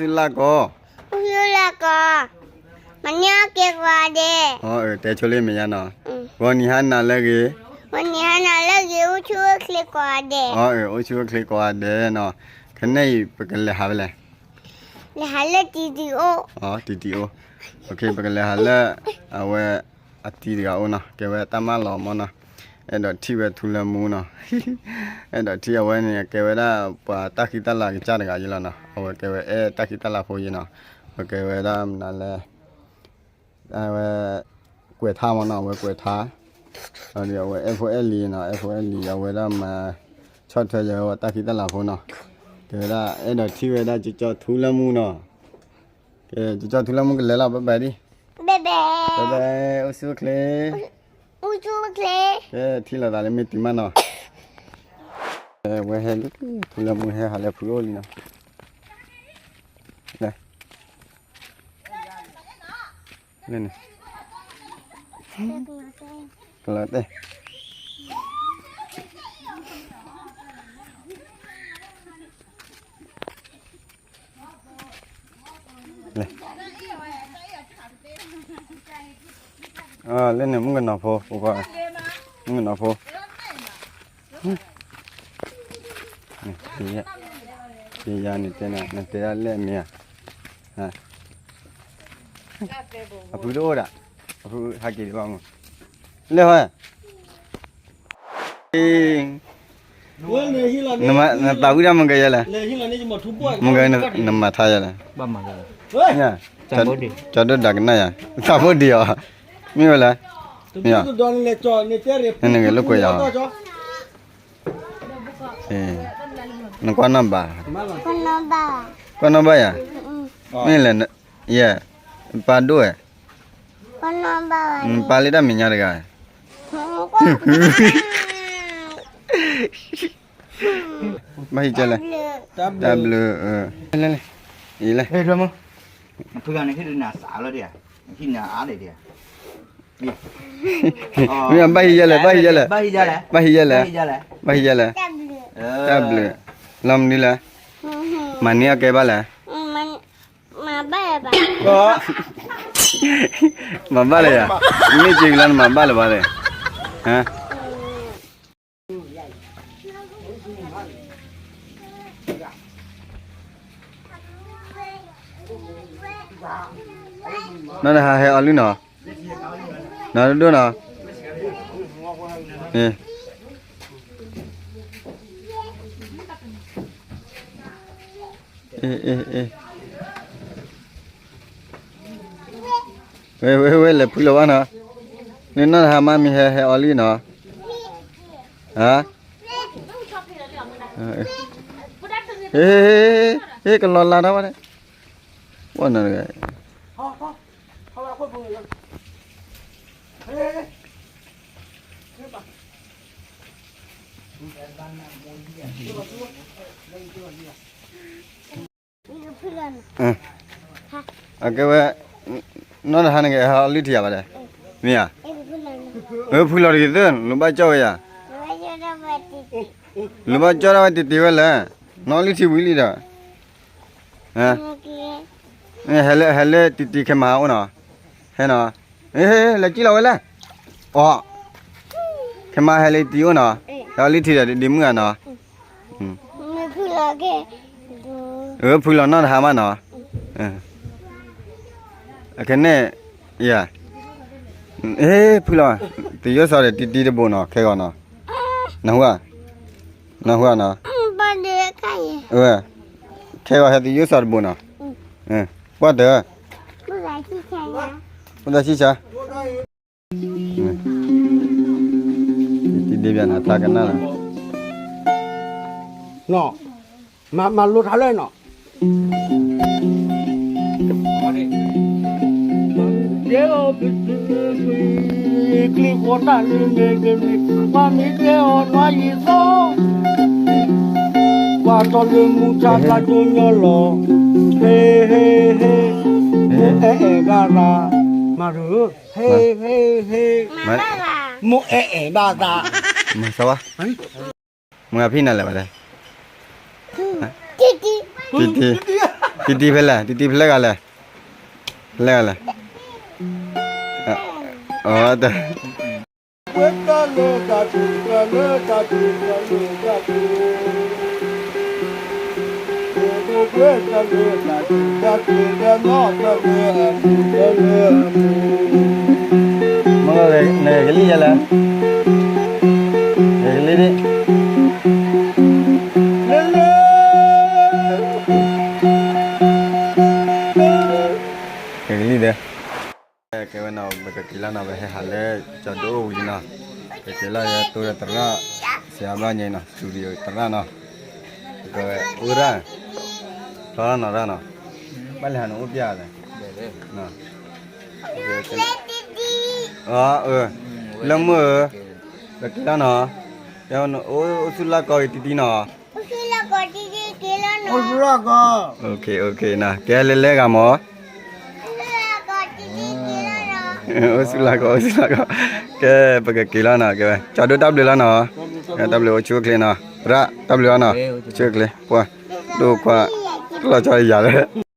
အိၣ်ဆူၣ်လၢ်ကီ, အိၣ်ဆူၣ်လၢ်ကီ, မၤန့ၢ်အီၣ်က့ၤကိးဂၤဒဲး, အၢ တဲဆိလၢမဲာ်ညါနီၤ, ဂီၤနံၤဟါနၤလၢအဂ့ၤ, ဂီၤနံၤဟါနၤလၢအဂ့ၤ အိၣ်ဆူၣ်အိၣ်ချ့ကိးဂၤဒဲး, အၢ အိၣ်ဆူၣ်အိၣ်ချ့ကိးဂၤဒဲးနီၤ, ခဲန့ၣ်အံၤ ပကလဲၤဟးဖဲလဲၣ်, လဲၤဟးလၢတံၤတံၤအိၣ်, တံၤတံၤအိၣ်, ပကလဲၤဟးလၢ အဝဲ အတံၤတဂၤအိၣ်နီၤ, ကဲဝဲတၢ်မၢလီၤမၢ်နီၤ, အဲၣ်ဒိးထံၣ်ဝဲထူလၢမူနီၤ, အဲၣ်ဒိးထံၣ်အဝဲန့ၣ် ကဲဝဲဒၣ်ပှၤတၢ်ဃံတၢ်လၤကစၢ်တဂၤယလီၤနီၤ, အဝဲကဲဝဲအဲၣ်တၢ်ဃံတၢ်လၤဖိယဲနီၤ, ပကဲဝဲဒၣ်မနုၤလဲၣ်, အဝဲ ကွဲးထါမၢ်နီၤ, အဝဲကွဲးထါ, အဝဲအဲၣ်ဖိအဲၣ်လံၤနီၤ, အဲၣ်ဖိအဲၣ်လံၤ အဝဲဒၣ်မၤဆီၣ်ထွဲယဝဲတၢ်ဃံတၢ်လၤဖိနီၤ, ကဲဝဲဒၣ်အဲၣ်ဒိးထံၣ်ဝဲဒၣ်ကၠီကၠီထူလၢမူနီၤ, ကဲ ကၠီကၠီထူလၢမူကလဲၤလီၤ bye bye ဒံး, bye bye, bye bye, အိၣ်ဆူၣ်အိၣ်ချ့, အိၣ်ဆူၣ်အိၣ်ချ့, ကဲ ထံၣ်လိာ်သးလၢမ့ၢ်တုၤမးနီၤ, ဝဲဟဲလံ ထူလၢမူဟဲဟးလၢဖုအိၣ်လံနီၤ, လဲၤ လၢန့ၣ် ကလီၤတဲာ် လဲၤ လၢန့ၣ် မုၣ်ကနီၤဖိ ပကွၢ် မုၣ်ကနီၤဖိ ယၤန့ၣ်တဲနၤ နတဲဒၣ်လဲၣ်မ့ၢ်ဧါ, အဖုတအိၣ်ဒၣ်, အဖုဟးက့ၤဒံးဘၣ်မး, လဲၤဟီ နသးဝံၣ်ဒၣ်မ့ၢ်ကယဲလဲၣ်, မ့ၢ်ကနမၤထါယဲလဲၣ်, ကၠီဒိၣ်ဒၣ်ကနၣ်ယၤ, သးဘိဒံးအီၤ, မ့ၢ်ဝဲလဲၣ်, မ့ၢ်, နဂဲၤလိာ်ကွဲယၤ, နကွၢ်နီၣ်ဘၣ်, ကွၢ်နီၣ်ဘၣ်ယၤ, မ့ၢ်လဲၣ်, ယဲ, ပၢ်ဒိၣ်ဝဲ, ပၢ်လၢတၢ်မဲာ်ညါတဂၤ ဘၣ်ဟံးကဲလဲၣ်, တၢ်ဘျုး, လဲၤလဲၤ, အံၤလဲၣ်, ဖုဂၤန့ၣ်ဟ့ၣ်ဒုးနၤစးလီၤဒံးဧါ, ဟံၣ်နၤအါဒံးဧါ, မ့ၢ်ဘၣ်ဟံးယဲလဲၣ်, ဘၣ်ဟံးယဲလဲၣ်, ဘၣ်ဟံးယဲလဲၣ်, ဘၣ်ဟံးယဲလဲၣ်, တၢ်ဘျုး, လီၤမနုၤလဲၣ်, မၤန့ၢ်အီၣ်ကဲဘၣ်လဲၣ် မၤဘၣ်လၢၤဘၣ်, မၤဘၣ်လၢၤယၤ, မ့ၢ်က့ၤကလီနမၤဘၣ်လၢၤဘၣ်လဲၣ်, နီၢ်တဟါဟဲအီလုၢ်နီၤ, နီၢ်တဒိၣ်နီၤ, အ့ ဝဲ ဝဲ ဝဲ လဲၤဖုလီၤဘၣ်နီၤ, န့ၣ်နီၢ်တဟါမးမ့ၢ်ဟဲ ဟဲအီလုၢ်နီၤ, ဟါ, ဟ့ ဟ့ ကလီၤလါထီၣ်ဘၣ်န့ၣ်, ဝဲနီၤတဂၤ အကဲဝဲ, နီၢ်တဟါန့ၣ်ကဟဲအီလုၢ်ထံယၤဘၣ်ဒီး, မ့ၢ်ဧါ, အဖုလီၤတဂ့ၤသၢ လိၣ်ဘၣ်ကၠီၣ်ဝဲယၤ, လိၣ်ဘၣ်ကၠီၣ်ဒၣ်ဝဲတံၢ်တံၢ်ဝဲလဲၣ်, နီၢ်လုၢ်ထံဝံၤလံဒီး, ဟဲလၢ ဟဲလၢတံၢ်တံၢ်ခဲမၤအိၣ်နီၤ, ဟဲနီၤ, လဲၤကံၣ်လီၤဝဲလဲၣ်, အီ, ခဲမၤဟဲလၢတံၢ်အိၣ်နီၤ, ဟဲအီလုၢ်ထံဒီးဒ့မုၣ်ဂၤနီၤ, ဖုလီၤနီၢ်တဟါမးနီၤ, အခဲန့ၣ်, ယၤ, ဖုလီၤ, တယိၣ်စီဒီးတံၢ်တံၢ်တဘိနီၤ ခဲဂီၤနီၤ, နဟူဧါ, နဟူဧါနီၤ, ခဲဂီၤဟဲတယိၣ်စီတဘိနီၤ, ကွၢ်တၢ်, ဖိသၣ်ဆံၣ်ဆါ တံၢ်ဒ့ဘၣ်နၤ ထါကနၣ်လီၤ, နီၤ, မၤလိထါလၢနီၤ, ကဲအီၤပတမံၤ ကျ့ဃီတၢ်လၢမဲာ်ကမံၤ ပှၤမ့ၢ်ကဲအီၤနွါယံၤသီ, ပှၤတီလၢမူထါဖျါကၠိညီလီၤ, ဟ့ ဟ့ ဟ့, မိၢ်အဲၣ်အဲၣ်ဘၣ်သး, မၤရူ, ဟ့ ဟ့ ဟ့, မိၢ်အဲၣ်အဲၣ်ဘၣ်သး, မၤစၢၤဝဲ, မ့ၢ်ဖံနၤလဲၣ်ဘၣ်လဲၣ်, တံၢ်တံၢ် တံတံဖဲလဲၣ်, တံတံဖဲလဲၣ်ဂၤလဲၣ်, ဖဲလဲၣ်ဂၤလဲၣ်, အ မ့ၢ်ဂဲၤကလံၣ်ယဲလဲၣ်, ဂဲၤကလံၣ်ဒ်, ဂဲၤကလံၣ်ဒ်, ကဲဝဲနီၤ ပကက့ၤလီၤနီၤ ပဟဲဟးလၢ ကၠီၤဒိၣ်အိၣ်ဝံၤလံနီၤ, ပက့ၤလီၤယဲတိဒီးသရၣ်, ဆရာဘၣ်ညါနီၤ studio သရၣ်နီၤ, ကဝဲအိၣ်ရၣ်, ဖျီလီၤနီၤရၣ်နီၤ, ဘၣ်လဲၤဟးနအိၣ်ပျၢ်လဲၣ်, လၢမုၢ်ဧၢ, ပက့ၤလီၤနီၤ, အိၣ်ဆူၣ်လၢ်ကီၢ်ဂ့ၤတံတံနီၤ, အိၣ်ဆူၣ်လၢ်ကီၢ်, ကဲလဲၤလဲၤဂၤမၢ်, အိၣ်ဆူၣ်လၢ်ကီၢ် အိၣ်ဆူၣ်လၢ်ကီၢ်, ကဲပကက့ၤလီၤနီၤ, ကဲဝဲ ကၠီၤဒိၣ်တၢ်ဘျုးလီၤနီၤ, တၢ်ဘျုးအိၣ်ဆူၣ်အိၣ်ချ့နီၤ, သရၣ်တၢ်ဘျုးလီၤနီၤ, ဆူၣ်အိၣ်ချ့, ပှၤ, ဒိၣ်ခွါ, ကလီၤကၠီယၤလၢ